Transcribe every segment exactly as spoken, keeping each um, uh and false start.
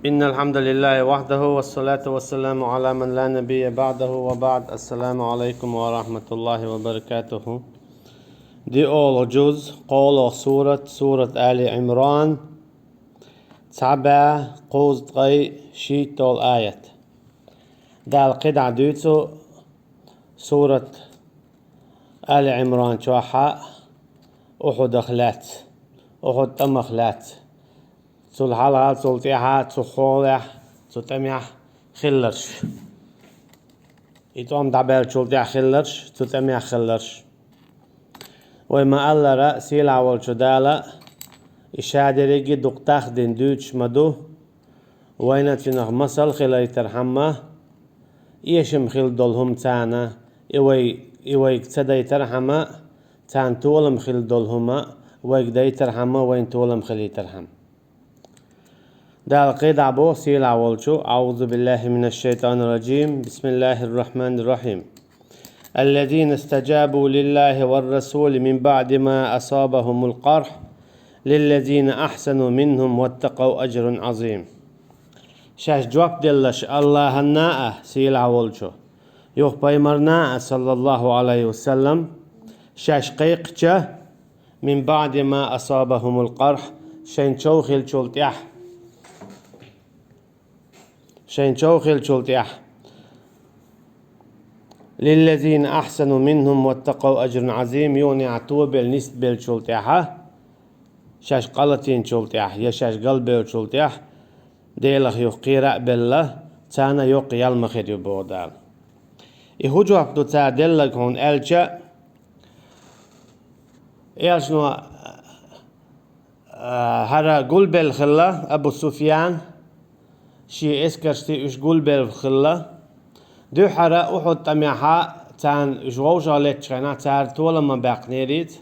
إن الحمد لله وحده والصلاة والسلام على من لا نبي بعده وبعد. السلام عليكم ورحمة الله وبركاته. Диъолгӏа жуз, кхоалгӏа сурат, сурат Али Ӏимран, цхьа бӏаь кхузткъеи шийтталагӏа аят. Дала кхидӏа дуьйцу сурат Али Ӏимран чохь Ухьудах лаьцна, Ухьуд тӏамах лаьцна. Цул хьалха, цул тӏаьхьа, цу хьолехь, цу тӏамехь хилларш. И тӏом дӏабаьллачул тӏаьхьа хилларш, цу тӏамехь хилларш. Вай ма-аллара, сийлахь волчу Дала и ша дерриге дукха дахдина дуьйцуш ма ду, вайна цуьнах масал хилийтархьама, эшам хилла долу хӏума царна, и вай, и вайга ца дайтархьама, царна толам хилла долу хӏума вайга дайтархьама, вайна толам хилийтархьама. Дала кхидӏа боху сийлахь волчу: أعوذ بالله من الشيطان الرجيم. بسم الله الرحمن الرحيم. الذين استجابوا لله والرسول من بعد ما أصابهم القرح للذين أحسنوا منهم واتقوا أجر عظيم. Шаьш жоп делларш Аллахьанна а, сийлахь волчу, юха пайхамарна а, саллаллаху Ӏалайхи ва саллам, шаьш кхайкхича, من بعد ما أصابهم القرح, шайн чов хиллачул тӏаьхьа. Шайн чов хиллачул тӏаьхьа. للذين أحسنوا منهم واتقوا أجر عظيم, юха а тобелла нисбеллачул тӏаьхьа, шаьш къа латийначул тӏаьхьа я шаьш галбевллачул тӏаьхьа, Делах юха кхера а белла, царна йоккха ял ма хир ю боху Дала. И хӏун жоп ду цара делларг хьуна аьлча, Элчано, а, хӏара гулбелла хилла Абу Суфьян, шен эскаршца уьш гулбелла хилла. Дуьххьара Ухьуд тӏамехь царна уьш вовшах леттачу хенахь цара толам ма баьккхинерица.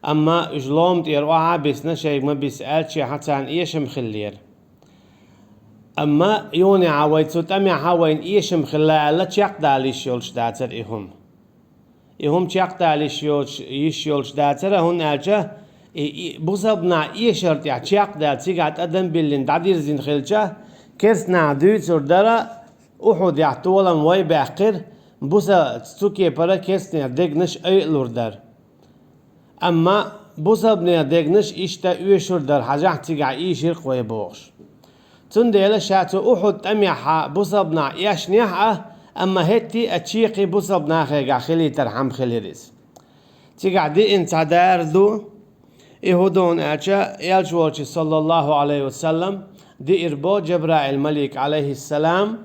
Амма уьш лома тӏера охьа а бисна, шайга ма бисса аьллачехь царна эшам хиллера. Амма юха а вай цу тӏамехь вайна эшам хилла аьлла чекхдала йиш йолуш дацара и хӏума. И хӏума чекхдала йиш йолуш, йиш йолуш дацара, хӏунда аьлча и, и бусалба нах эшар тӏехь чекхдаьлла, цигахь тӏадам биллина дӏадирзина хилча, керста наха дуьйцур дара, Ухьудехь толам вай баьккхира, буса цу кепара керстанех дегнаш айалур дара. Амма бусалбанех дегнаш иштта оьшур дара, хьажахь, цигахь ийшира-кх вай бохуш. Цундела ша цу Ухьуд тӀамехь бусалба нах эшнехь а, амма хӀетте а чекхе бусалба нахегахь хилийтархьама хилира иза. Цигахь диъна цхьа дара ду, и хӀун ду аьлча, Элча волчу, саллаллаху Ӏалайхи ва саллам, диър бо Джабраил-малик, Ӏалайхиссалам,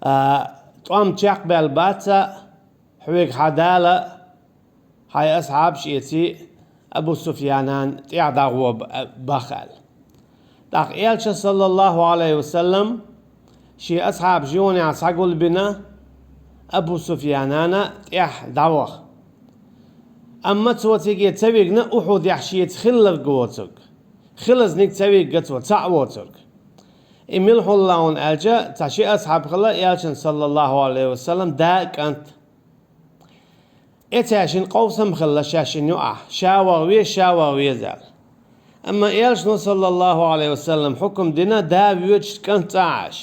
а, тӀом чекхбаьлла бац, хьоьга хьан Дала, хьайн асхьабаш эций Абу Суфьянан тӀехь дӀагӀо б-, бах аьлла. ТӀаккха Элча, саллаллаху Ӏалайхи ва саллам, шен асхьабаш юханехь схьагулбина, Абу Суфьянана тӀехь дӀаваха. Амма цо циге ца вигна Ухьудехь шеца хилларг воцург. Хилазниг ца вигна цо, цхьаъ воцург. И мила хӀуллаун аьлча, цхьа ши асхьаб хилла Элчан, саллаллаху Ӏалайхи ва саллам, да а кӀант. Эцаьшин къовсам хилла шаьшшин юкъахь, ша ваха веза, ша ваха веза аьлла. Амма Элчано, саллаллаху Ӏалайхи ва саллам, хьукам дина да воьдуш кӀант цӀа Ӏаш.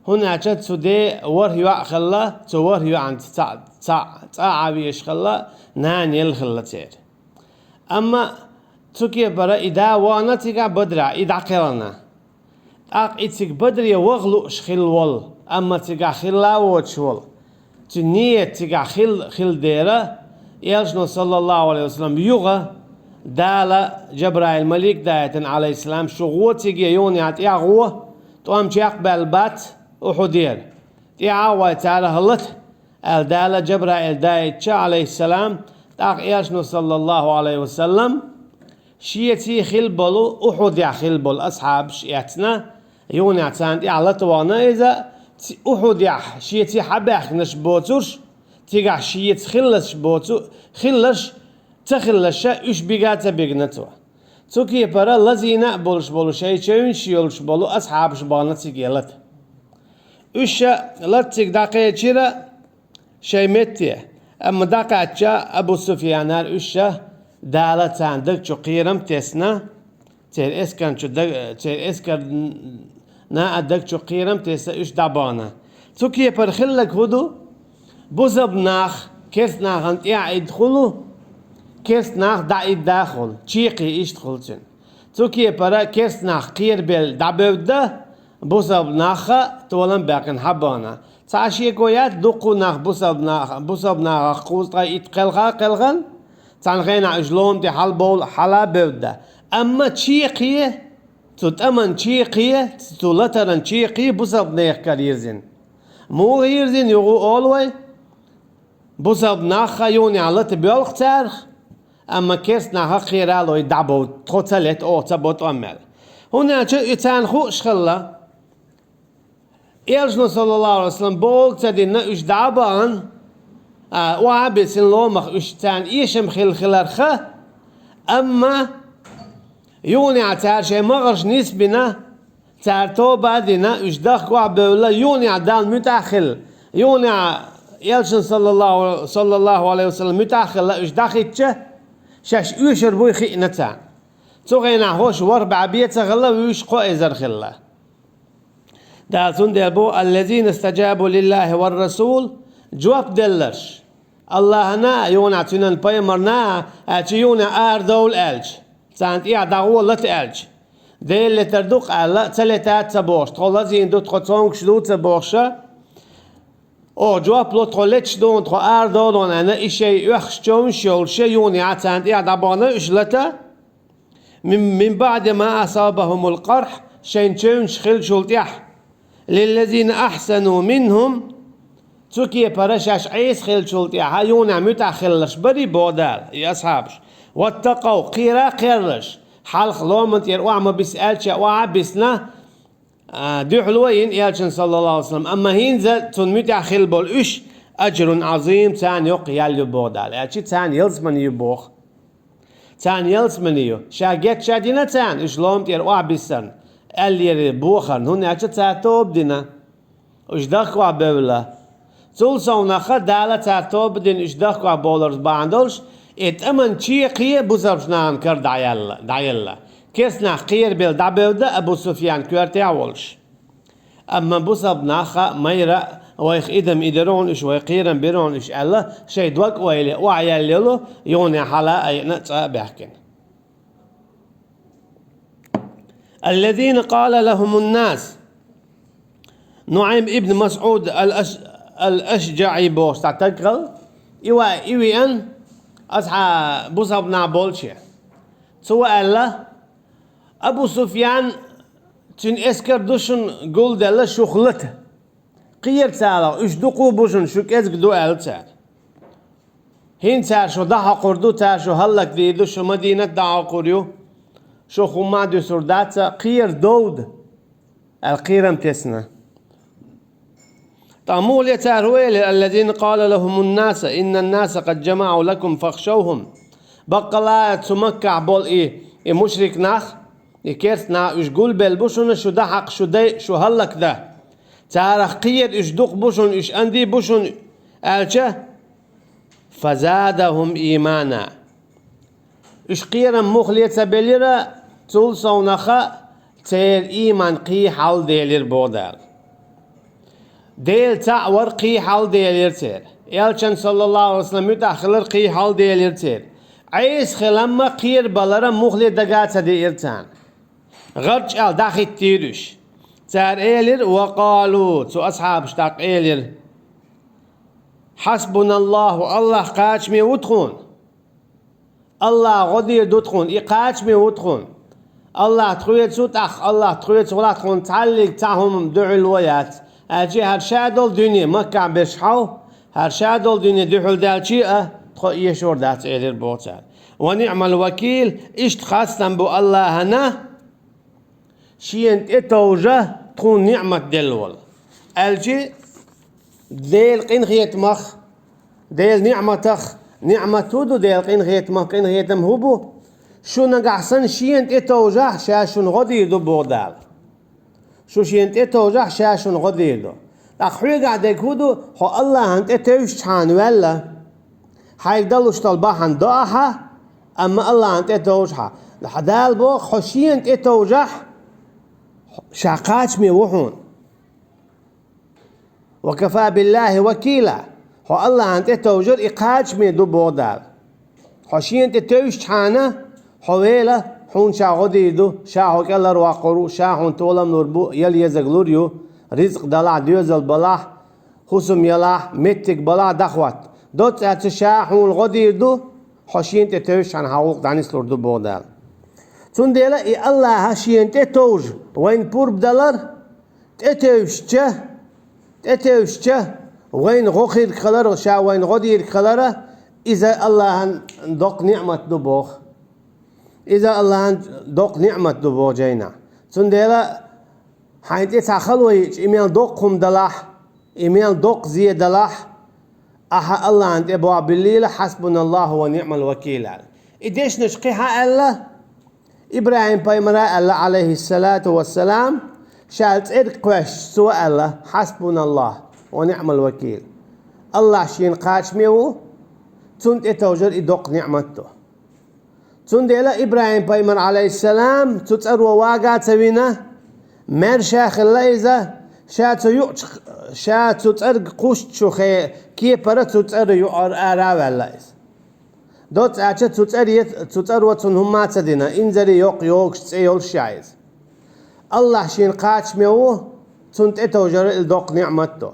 ХӀунда аьлча цу ден ворхӀ йоӀ хилла, цу ворхӀ йоӀанца цхьаъ, цхьаъ цӀа Ӏан везаш хилла, нана елла хилла церан. Амма цу кепара и да вахана цигахь Бадрахь, и дӀакхелхина. ТӀаккха и цига Бадре ваха лууш хилла волу, амма цигахь хилла а воцуш волу. Цуьнан нийят цигахь хилла, хилла дера, Элчано, саллаллаху Ӏалайхи ва саллам, юха Дала Джабраил-малик даийтина, Ӏалайхиссалам, шу гӀо циге юханехь тӀехь гӀо, тӀом чекхбаьлла бац Ухьудера. ТӀехьа а гӀой царах лата, аьлла Дала Джабраил даийтича, Ӏалайхиссалам, тӀаккха Элчано, саллаллаху Ӏалайхи ва саллам, шеца хилла болу, Ухьудехь хилла болу асхьабаш эцна, юханехь царна тӀехь лата вахана иза, ци-, Ухьудехь шеца хьабаьхкинарш боцурш, цигахь шеца хилларш боцу-, хилларш, ца хилларша, уьш бига а ца бигна цо. Цу кепара лазийна а болуш болу, шайн чевнаш йолуш болу асхьабаш бахана циге лата. Уьш лата цига дӀакхечира шайн метте, амма дӀакхаьчча, Абу Суфьянара уьш, Дала царна даг чу кхерам тесна, Церан эскарна чу даг-, церан эскарна а даг чу кхерам тесса уьш дӀабахана. Цу кепара хилларг хӀун ду? Бусалба нах керста нахана тӀаьӀийдда хуьлу, керста нах дӀаийдда хуьлу, чекхе иштта хуьлу цуьнан. Цу кепара керста нах кхерабелла дӀабевдда, бусалба нах а толам баьккхина хьабахана. Цхьа шеко яц, дуккха нах бусалба нах-, бусалба нахах кхузткъа итт кхелха а кхелхина, цхьана хенахь уьш лома тӀе хьалабовла, хьала а бевдда. Амма чекхе, цу тӀаман чекхе, цу латаран чекхе бусалба нехан кара йирзина. Муха йирзина, юха олу вай? Бусалба нах а юханехьа лата боьлху царах, амма керста нах а кхера а лой дӀабовду, тхо ца лета, оха ца бо тӀом аьлла. ХӀунда аьлча и царна хууш хилла. Элчано, саллаллаху Ӏалайхи ва саллам, бохург ца дина, уьш дӀа а бахана, а, охьа а бисина ломах уьш царна эшам хилла хиларх, амма юханехьа цара шайн магӀарш нисбина, цара тоба а дина, уьш дахка охьабевлла, юханехьа Далла муьтӀахь а хилла, юханехьа Элчан, саллаллаху, саллаллаху Ӏалайхи ва саллам, муьтӀахь а хилла, уьш дӀахӀиттича, шаьш оьшур буй хиъна царна. Цу хенахь хӀорш ворхӀ бӀе бен ца хилла, вуьш кхо эзар хилла. Дала цундела боху: «Аллазина стаджабу лиллахи вар расул», жоп делларш. Аллахьана а, юханехьа цуьнан пайхамарна а, аьлча юханехьа арадовла аьлча, царна тӀехьа дӀагӀо лата аьлча, Дела летар ду-кх аьлла, ца летац ца бохуш, тхо лазийна ду, тхо цомгуш ду ца бохуша, оха жоп ло, тхо леташ ду, тхо арадовла аьлла, и шайн оьхуш човнаш йолуша юханехьа царна тӀехьа дӀабахана уьш лата, мин, мин баъди ма асабахумул къархь, шайн чевнаш хиллачул тӀаьхьа, лиллазина ахьсану минхум, цу кепара шаьш Ӏеса хиллачул тӀаьхьа юханехьа муьтӀахь хилларш барий боху Дала, и асхьабаш, ваттакъав, кхера а кхерраш, хьалха ломан тӀера охьа ма биса аьлча, охьа а бисна, а, дуьхьало а йина Элчан, саллаллаху Ӏалайхи ва саллам, амма хӀинца цунна муьтӀахь хилла болу уьш, аджрун Ӏазим, царна йоккха ял ю боху Дала, аьлча царна ялсамани ю боху. Царна ялсамани ю. Ша гечдина царна, уьш лома тӀера охьабиссарна, аьллера бохарна, хӀунда аьлча цара тоба дина. Уьш дахка охьабевлла. Цул совнаха Дала цара тоба дина, уьш дахка охьабовларца бахьана долуш, и тӀаман чекхе бусалба нахана кара дӀаелла, дӀаелла. Керста нах кхерабелла дӀабевдда Абу Суфьян коьртехь а волуш. Амма бусалба нах а, майра а, вайх идам идира хьуна уьш, вай кхерам бира хьуна уьш аьлла, шайн дог ойла охьаяьлла йолу, юханехьа хьала а айина, цӀа а баьхкина. Аллазина къала лахумун нас. НуӀайм ибн МасӀуд ал-Аш-, ал-АшджаӀи бохуш цхьа стаг хилла, и ва-, и веана, асхьа-, бусалба нах болче. Цо аьлла: «Абу Суфьян, цуьнан эскар ду шуна гулделла шух лата. Кхера царах, уьш дукха бу шуна, шу кӀезиг ду», — аьлла цара. «ХӀинца цара шу дӀахьокхур ду, цара шу хӀаллакдийр ду, шу Мадинат дӀахьокхур ю, шух хӀумма а дуьсур дац, кхера довда», — аьлла, кхерам тесна. ТӀаккха муха ле цара хӀун элира: «Аллазина къала лахумун наса, иннан наса къад джамаӀу лакум фахшавхум». Баккъалла а цу Маккахь болу и, и мушрик нах, и керста нах, уьш гулбелла бу шуна, шу дӀахьакха, шу дай, шу хӀаллакдан. Царах кхера, уьш дукха бу шуна, уьш анди бу шуна, аьлча, фазадахум иймана. Уьш кхерам муха ле ца белира, цул совнаха церан ийман кхин хьалделира боху Дала. Дела цхьаъ вар кхин хьалделира церан. Элчан, саллаллаху Ӏалайхи ва саллам, муьтӀахь хилар кхин хьалделира церан. Ӏеса хилам а, кхерабалар а муха ле дага а ца деира царна. ГӀарчӀ аьлла дӀахӀиттийра уьш. Цара элира, ва къалу, цу асхьабаша тӀаккха элира: «Хьасбуналлаху, Аллахь кхачаме ву тхуна. Аллахь гӀо дийр ду тхуна, и кхачаме ву тхуна. Аллахь тхоьца ву, тӀаккха Аллахь тхоьца валахь, тхуна цхьаллиг цхьа хӀума дуьхьал ван яц», аьлча, хӀара ша долу дуьне, Маккахь берш хьал, хӀара ша долу дуьне дуьхьал даьлча а, тхо эшор дац, элира боху цара. Ва ниъмал вакил, иштта хастам бу Аллахьана, шена тӀетовжа тхуна ниъмат делла волу. Аьлча, Делан къинхетамах, Делан ниъматах, ниъмат хӀун ду Делан къинхетамах, къинхетам хӀун бу? Шу нагахь санна шена тӀетовжахь, ша шуна гӀо дийр ду боху Дала. Шу шена тӀетовжахь, ша шуна гӀо дийр ду. ТӀаккха хьоьгахь дерг хӀун ду, хьо Аллахьана тӀетевжчхьана ваьлла? Хьайга далуш долу бахьана до ахьа, амма Аллахьана тӀетовжа хьан. Дала боху, хьо шена тӀетовжахь, ша кхачаме ву хьуна. «Ва кафа биллахи вакила». Хьо Аллахьана тӀетовжар и кхачаме ду, боху Дала. Хьо шена тӀе тевжчхьана, хьо вела, хьуна ша гӀо дийр ду, ша хьо кӀелхьарваккхур ву, ша хьуна толам лур бу, ял езаг лур ю, ризкъ далахь, доьзал балахь, хӀусам ялахь, меттиг балахь дӀахӀотта. Доцца аьлча, ша хьуна гӀо дийр ду, хьо шена тӀе тевжчхьана хьан гӀуллакх дӀанислур ду, боху Дала. Цундела и Аллахьа шена тӀетовжа вайна пурба далар, тӀетевжча, тӀетевжча, вайна гӀо хирг хилар, ша вайна гӀо дийрг хилар, иза Аллахьан доккха ниӀмат ду боху. Иза Аллахьан доккха ниӀмат ду боху жайнахь. Цундела хьайна тӀе цхьа хало йиъча, и мел доккха хӀума далахь, и мел доккха зе далахь, ахьа Аллахьана тӀе болх биллийла, «Хьасбуналлаху ва ниӀмал вакил», аьлла. И дешнаш кхин хьан аьлла? ИбрахӀим-пайхамара аьлла, Ӏалайхиссалату вассалам, ша цӀерга кхоьссича, цо аьлла: «Хьасбуналлаху ва ниӀмал вакил». Аллахь шена кхачаме ву, цунна тӀетовжар и доккха ниӀмат ду. Цундела ИбрахӀим-пайхамар, Ӏалайхиссалам, цу цӀаро вага а ца вина, маьрша а хилла иза, ша цу юкъ-, ша цу цӀерга кхуссучу хе-, кепара цу цӀеран юкъара ара а ваьлла иза. Доцца аьлча, цу цӀере-, цу цӀаро цунна хӀумма а ца дина, инзаре йоккха йогуш, цӀе йолуш а иза. Аллахь шена кхачаме ву, цунна тӀетовжар и доккха ниӀмат ду.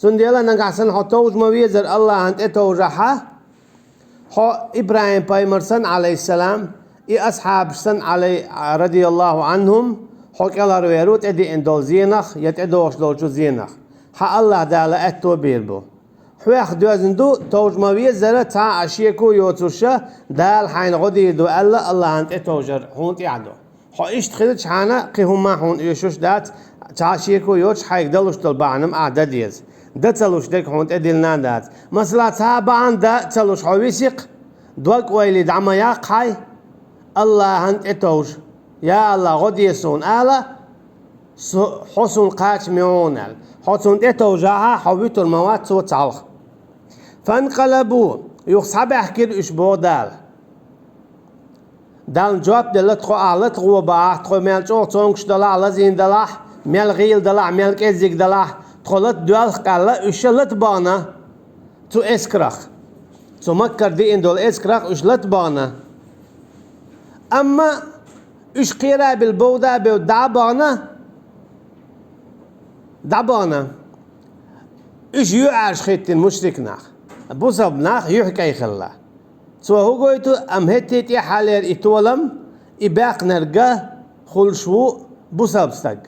Цундела нагахь санна хьо товжа ма везара Аллахьана тӀетовжахьа, хьо ИбрахӀим-пайхамар санна, Ӏалайхиссалам, и асхьабаш санна, Ӏалай-, радияллаху Ӏанхум, хьо кӀелхьарвер ву тӀедеана долу зенах я тӀедогӀуш долчу зенах. Хьан Аллахь Дала аьтто бийр бу. Хьох доьзна ду, товжа ма везара, цхьа а шеко йоцуша, Дала хьайна гӀо дийр ду аьлла, Аллахьана тӀетовжар хьуна тӀехь ду. Хьо иштта хилчхьана, кхин хӀумма хьуна оьшуш дац, цхьа а шеко йоцуш хьайга далуш долу бахьана ахь дан деза. Дан ца луш дерг хьуна тӀедиллина а дац. Масала, цхьа а бахьана дан ца луш хьо висикх, дог-ойла дӀа ма яккха хьайн, Аллахьана тӀетовжа. Я Аллахь, гӀо де суна ала, со-, хьо суна кхачаме ву хьуна аьлла. Хьо цунна тӀетовжахьа, хьо вуьтур ма вац цо цхьалха. «Фанкъалабу», юха схьабаьхкира уьш, боху Дала. Далла жоп делла, тхо ахь лата гӀо бахахь, тхо мел чӀогӀа цомгуш далахь, лазийна далахь, мел гӀийла далахь, мел кӀеззиг далахь, тхо лата доьлху аьлла, уьш лата бахана цу эскарах. Цу Маккара деана долу эскарах уьш лата бахана. Амма уьш кхера а билла, бовда а бевдда, дӀа а бахана, дӀа а бахана. Уьш юьхьӀаьржа хӀиттина мушрик нах, бусалба нах юьхькӀай хилла. Цо хӀун гойту, амма хӀетте тӀаьххьалера и толам, и баьккхинарг хуьлуш ву бусалба стаг.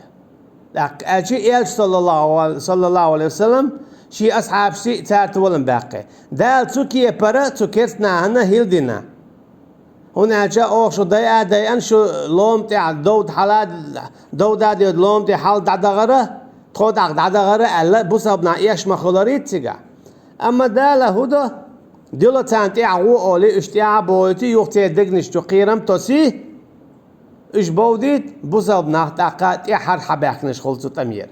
ТӀаккха аьлча, Элча, саллаллаху, саллаллаху алейхи ва саллам, шен асхьабашца цара толам баьккхи. Дала цу кепара цу керста нахана хӀилла дина. ХӀунда аьлча оха шу дайа а дайана, шу лома тӀехь довда хьала, довда а девда лома тӀе хьал дӀадахара, тхо тӀаккха дӀадахара аьлла, бусалба нах эш ма хуьлура цигахь. Амма Дала хӀун до, дило царна тӀаьхьа гӀо олий, уьш тӀаьхьа а бохуьйтий, юха церан дегнаш чу кхерам тосий, уьш бовдийта, бусалба нах тӀаккха тӀаьххьара хьабаьхкинарш хуьлу цу тӀамера.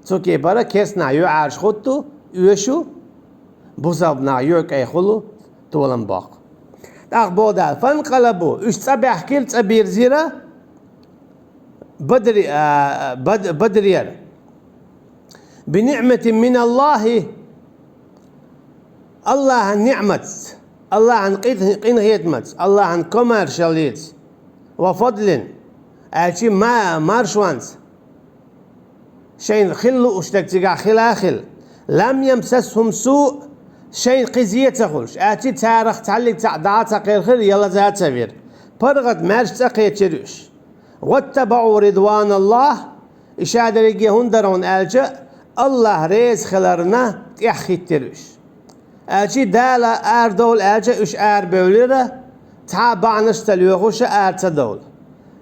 Цу кепара керста нах юьхьӀаьржа хӀутту, оьшу, бусалба нах юьхькӀай хуьлу, толам боккху. ТӀаккха боху Дала: «Фанкъалабу», уьш цӀа баьхкира, цӀа бирзира Бадри-, а, Бад-, Бадрера. «БиниӀматин миналлахи», Аллахьан ниӀматца, Аллахьан къин-, къинхетамца, Аллахьан комаьршаллица, «ва фадлин», аьлчи ма-, маршонца. Шайна хила лууш дерг цигахь хила а хила. «Лам ямсасхум су», шайна кхин зе а ца хуьлуш, аьлчи царах цхьаллиг цхьаъ дӀа а ца кхелхира, я лаза а ца вира. ПаргӀат маьрша цӀа кхечира уьш. «Ваттабаъу ридваналлах», и ша дерриге хӀунда дара хьуна аьлча, Аллахь реза хиларна тӀаьхьахӀиттира уьш. Аьлчи Дала арадовла аьлча, уьш арабевлира, цхьа а бахьанаш ца лоьхуша ара ца довла.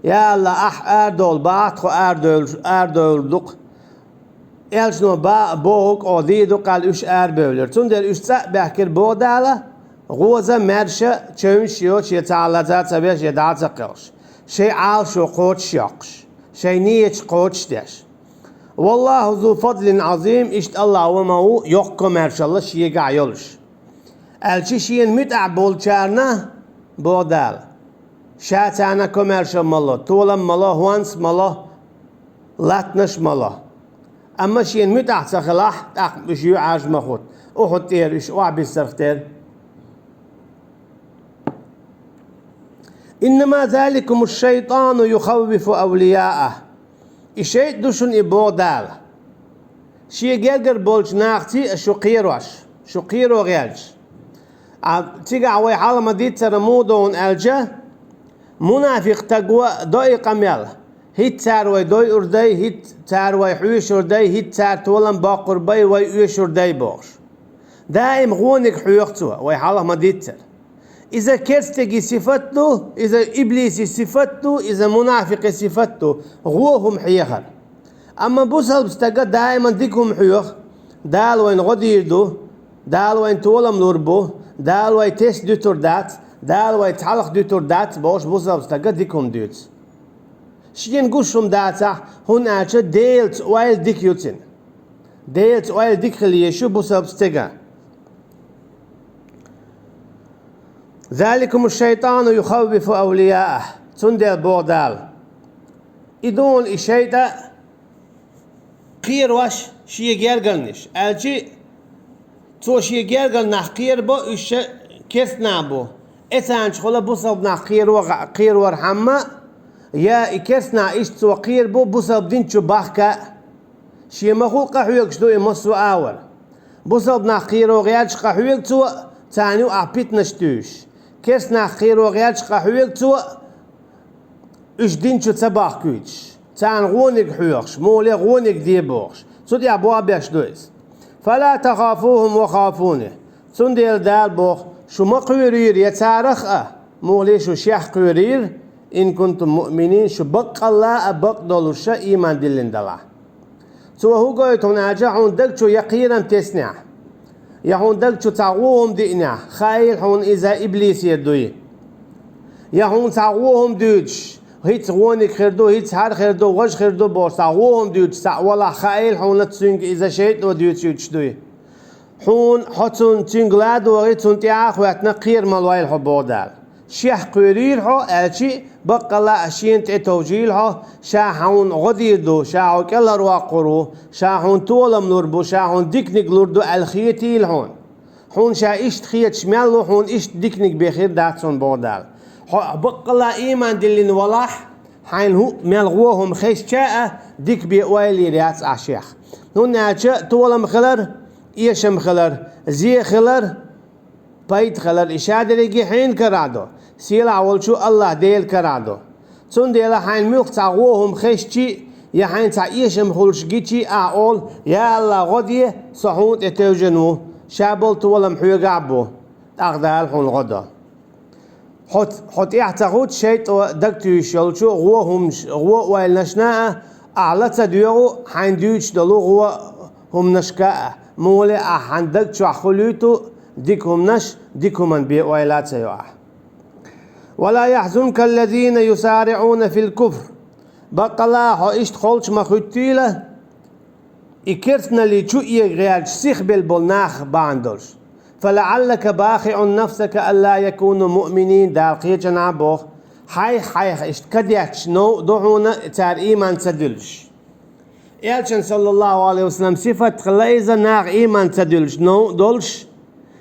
Я Аллахь, ахь арадовла бахахь, тхо арадовлуш, арадовлур ду-кх. Элчано ба-, бохург оха дийр ду-кх аьлла, уьш арабевлира. Цундела уьш цӀа а баьхкира, боху Дала, гӀоза, маьрша, чевнаш а йоцуш, я цхьа а лаза ца веш, я дӀа а ца кхелхаш, шайн Ӏалашо кхочушйоккхуш, шайн нийяташ кхочушдеш. «Валлаху зу фадлин Ӏазим», иштта Аллахь ву ма ву йоккха комаьршалла шегахь йолуш. Аьлчи шена муьтӀахь болчарна, боху Дала, Ша царна комаьршал ма ло, толам ма ло, хӀонс ма ло, латтанаш ма ло. Амма шена муьтӀахь ца хилахь, тӀаккха уьш юьхьӀаьржа ма хӀутту. Ухьуд тӀера уьш охьабиссарх тера. «إنما ذلكم الشيطان يخوف أولياءه». И шайтӀа ду шуна и, боху Дала, шен гергара болчу нахаца шу кхерош, шу кхеро гӀерташ. А цигахь вай хьалха ма-дийццара муха ду аьлча, мунафикъ стага до и къамел: «ХӀинца цара вай дойур дай, хӀинца цара вай хьоьшур дай, хӀинца цара толам боккхур бай, вай оьшур дай», – бохуш. Даим гӀониг хьоьху цо, вай хьалха ма-дийццара. Иза керстеги сифат ду, иза иблиси сифат ду, иза мунафикъи сифат ду, гӀо хӀума хьехар. Амма бусалба стага даиман дика хӀума хьоьху: «Дала вайна гӀо дийр ду, Дала вайна толам лур бу, Дала вай тесна дуьтур дац, Дала вай цхьалха дуьтур дац», – бохуш, бусалба стага дика хӀума дуьйцу. Шена гуш хӀума дацахь, хӀунда аьлча Делаца ойла дика ю цуьнан. Делаца ойла дика хила езаш ю бусалба стеган. «ذلكم الشيطان يخوف أولياءه». Цундела боху Дала: «И ду хьуна и шайтӀа кхерош шен гергарнаш», аьлча, цо шен гергара нах кхерабо, уьш ша керста нах бу. Эцарнчохула бусалба нах кхеро-, кхерорхьама, я и керста нах иштта цо кхерабо бусалба дин чу бахка. Шен махула къахьоьгуш ду и массо а агӀор. Бусалба нах кхеро гӀерташ къахьоьгу цо, царна юкъахь питанаш туьйсуш. Керста нах кхеро гӀерташ къахьоьгу цо, уьш дин чу ца бахкуьйтуш, царна гӀониг хьоьхуш, муха ле гӀониг де бохуш. Цу тӀехь боху беш ду иза: «فلا تخافوهم وخافون». Цундела Дала боху: «Шу ма кхоьруьйра я царах а, муха ле шу шех кхоьруьйра, إن كنتم مؤمنين, шу баккъалла а бакъдолуш ша ийман диллина далахь». Цо хӀун гойту хьуна аьлча, хьуна даг чу я кхерам теснехь, я хьуна даг чу цхьа гӀо хӀума диънехь, хаийла хьуна иза иблисера дуй. Я хьуна цхьа гӀо хӀума дуьйцуш, хӀинца гӀониг хир ду, хӀинца хӀара хир ду, важа хир ду бохуш, цхьа гӀо хӀума дуьйцуш цхьаъ валахь, хаийла хьуна цуьнга иза шайтӀо дуьйцуьйтуш дуй. Хьуна, хьо цунна, цуьнга ладогӀий, цунна тӀаьхьа а хӀоьттина, кхера ма лойла хьо, боху Дала. Шех кхоьруьйра хьо аьлча, баккъалла а шена тӀе товжийла хьо, ша хьуна гӀо дийр ду, ша хьо кӀелхьарвоккхур ву, ша хьуна толам лур бу, ша хьуна диканиг лур ду аьлла хетийла хьуна. Хьуна ша иштта хеташ мел ву, хьуна иштта диканиг бен хир дац хьуна, боху Дала. Хьо баккъалла а ийман диллина валахь, хьайна хӀуъа мел гӀо хӀума хезча а, дика бен ойла йийр яц ахь шех. ХӀунда аьлча толам хилар, эшам хилар, зе хилар, пайда хилар, и ша дерриге хьенан карахь ду, сийлахь волчу АллахӀ Делан карахь ду. Цундела хьайна муьлхха цхьа гӀо хӀума хезчи, я хьайна цхьа эшам хуьлуш гичи, ахь олу: «Я АллахӀ, гӀо де, со хьуна тӀе тевжина ву, ша болу толам хьоьгахь а бу, тӀаккха Дала хьуна гӀо до». Хьо, хьо тӀаьхьа ца хӀутту шайтӀо дагтуьйсуш йолчу гӀо хӀумаш-, гӀо ойланашна а, ахь ла ца доьгӀу хьайна дуьйцуш долу гӀо хӀуманашка а, муха ле ахь хьан даг чохь хуьлуьйту дика хӀуманаш, дика хӀуманна бен ойла а ца йо ахь. «ولا يحزنك الذين يسارعون في الكفر». Баккъалла а хьо иштта холчу ма хӀуьттийла, и керстаналлин чу эга гӀерташ сихбелла болу нах бахьана долуш. «فلعلك باخع نفسك ألا يكونوا مؤمنين», Дала кхечанхьа боху. Хьайх-хьайх иштта кадетташ новкъа до хьуна цара ийман ца дуьллуш. Элчан, саллаллаху алейхи ва саллям, сифат хилла иза, наха ийман ца дуьллуш новкъа долуш,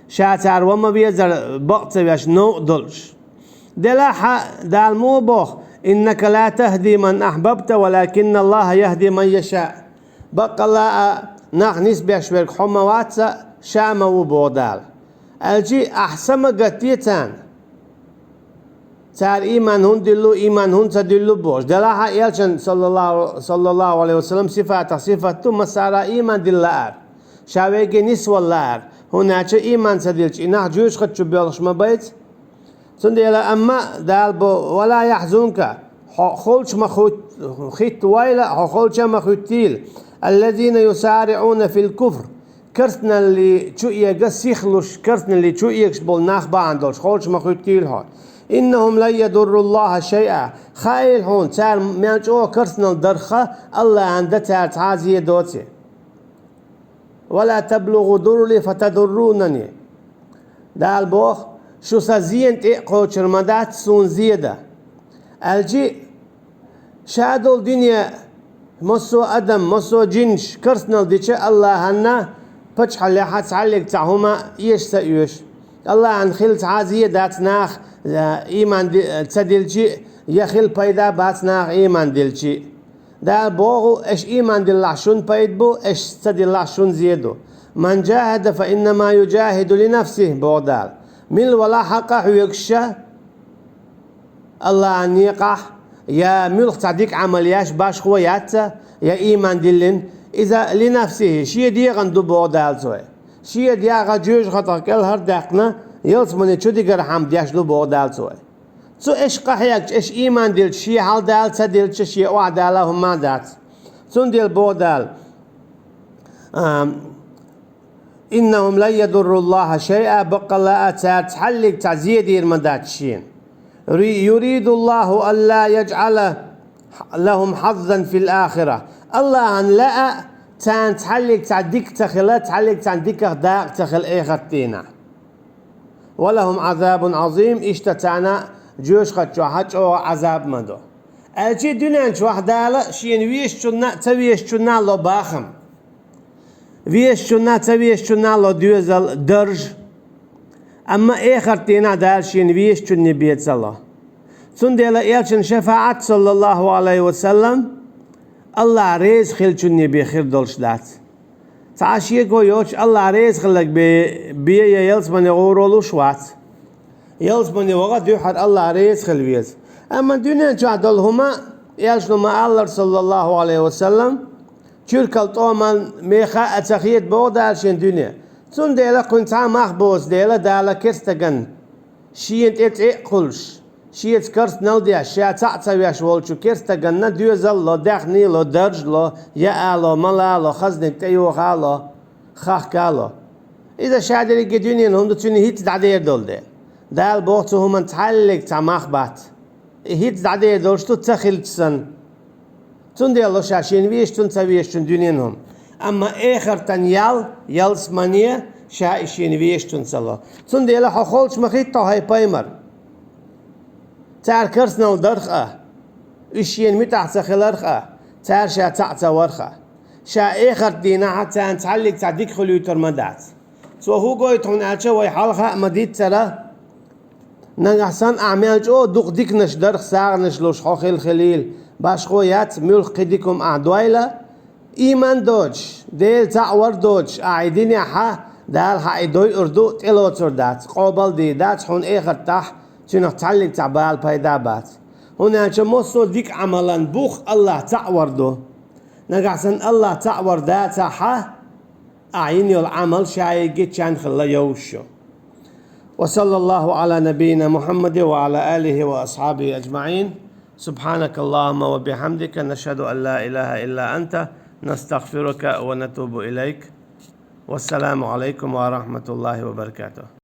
ша цара ва ма везара бакъ ца веш новкъа долуш. Делахь а Дала муха боху: «إنك لا تهدي من أحببت ولكن الله يهدي من يشاء». Баккъалла а нах нисбеш верг хьо ма вац а, ша ма ву, боху Дала. Аьлчи ахь са ма гатде царна. Цара ийман хӀунда дуьллу, ийман хӀунда ца дуьллу бохуш. Делахь а Элчан, саллаллаху, саллаллаху алейхи ва саллям, сифатах сифат ду, массара ийман дилла лаар. Ша вегге нисвала лаар. ХӀунда аьлча ийман ца дилча, и нах жоьжахати чу боьлхуш ма байца. Цундела амма Дала бо: «ولا يحزنك», хьо холчу ма хӀут-, хӀиттавойла, хьо холча ма хӀуьттийла. «الذين يسارعون في الكفر». Керстаналлин чу эга сихлуш, керстаналлин чу эгаш болу нах бахьана долуш, холчу ма хӀуьттийла хьо. «إنهم لن يضروا الله شيئا». Хаийла хьуна, цара мел чӀогӀа керстаналла дарх а, АллахӀан дан цара цхьа а зе доций. «ولا تبلغوا ضري فتضرونني». Дала боху: «Шу сан зена тӀе а кхочур ма дац, суна зе дан». Аьлчи, ша долу дуьне, массо а адам, массо а жинаш карснал дича, Аллахьанна пачхьаллехь цхьаллиг цхьа хӀума эш ца оьшу. Аллахьан хила цхьа а зе дац нах, э, ийман ди-, ца дилчи, я хила пайда бац нах ийман дилчи. Дала боху, аша ийман диллахь шун пайда бу, аша ца диллахь шун зе ду. «Ман жахада, фа иннама южахиду ли нафсихи», боху Дала. Мила валахь хьакъа хьоьгуш ша, Аллахьан некъахь, я муьлхха цхьа дика Ӏамал еш башхо яц, я ийман диллина, иза ли нафсихи, шен дегӀан ду боху Дала цо. Шен дегӀан жоьжахатах кӀелхьардаьккхина, ялсамане чу дигархьама деш ду боху Дала цо. Цу аша къахьегча, аша ийман дилча, шен хьал Дала ца дилча, шен охьадала хӀума дац. Цундела боху Дала, ам, «Иннахум лан ядурруллаха шайъа», баккъалла а цара цхьаллиг цхьа зе дийр ма дац шена. Ри-, «Юридуллаху алла яджъала лахум хьаззан фил ахира». Аллахьан лаа царна цхьаллиг цхьа дика ца хила, цхьаллиг царна диках дакъа ца хила эхарт дийнахь. «Ва лахум Ӏазабун Ӏазим», иштта царна жоьжахати чохь чӀогӀа Ӏазаб ма ду. Аьлчи дуьнен чохь Дала шена везачунна а, ца везачунна а ло бахам. Везачунна а, ца везачунна а ло доьзал, дарж. Амма эхарт дийнахь Дала шена везачунна бен ца ло. Цундела элчан шафаӀат, саллаллаху Ӏалайхи ва саллам, Аллахь реза хиллачунна бен хир долуш дац. Цхьа а шеко йоцуш, Аллахь реза хилларг бе-, бен я ялсамане гӀур волуш вац. Ялсамане ваха дуьххьара Аллахь реза хила веза. Амма дуьнен чохь долу хӀума, элчано ма-аллара, саллаллаху Ӏалайхи ва саллам, чуьркал тӀоман меха а ца хета боху Дала шен дуьне. Цундела кхуьнан цхьа а мах боцу дела Дала керстаган шена тӀе цӀе а кхуллуш, шеца карснал деш, ша цхьаъ ца веш волчу керстаганна доьзал ло, даьхни ло, дарж ло, яа ло, мала ло, хазниг тӀейоха ло, хахка ло. Иза ша дерриге дуьненан хӀума ду, цуьнан хӀинца дӀадер долу дела. Дала боху цу хӀуманна цхьаллиг цхьа мах бац. И хӀинца дӀадер долуш ду ца хилча санна. Цундела ло ша шена везачун, ца везачун дуьненан хӀума. Амма эхартан ял, ялсамане ша и шена везачунца ло. Цундела хьо холчу ма хӀитта хьо, хӀай пайхамар. Цара карснал дарх а, уьш шена муьтӀахь ца хиларх а, цара ша цхьаъ ца варх а. Ша эхарт дийнахь царна цхьаллиг цхьа дика хуьлуьйтур ма дац. Цо хӀун гойту хьуна аьлча, вай хьалха а ма-диццара, нагахь санна ахь мел чӀогӀа дукха диканаш дарх сагӀанаш луш хьо хила хилийла, башхо яц, муьлхха кхин дика хӀума ахь дойла, ийман доцуш, Дела цхьаъ вар доцуш, ахь и динехь, Дала хьан и дойур ду, тӀелоцур дац, къобал дийр дац, хьуна эхартахь цуьнах цхьаллиг цхьа бала пайда бац. ХӀунда аьлча массо а дика Ӏамалан бух Аллахь цхьаъ вар ду. Нагахь санна Аллахь цхьаъ вар дацахь, ахь йина йолу Ӏамал ша йигиччан хилла йовш ю. وصلى الله على نبينا محمد وعلى آله وأصحابه أجمعين. سبحانك اللهم وبحمدك، نشهد أن لا إله إلا أنت، نستغفرك ونتوب إليك. والسلام عليكم ورحمة الله وبركاته.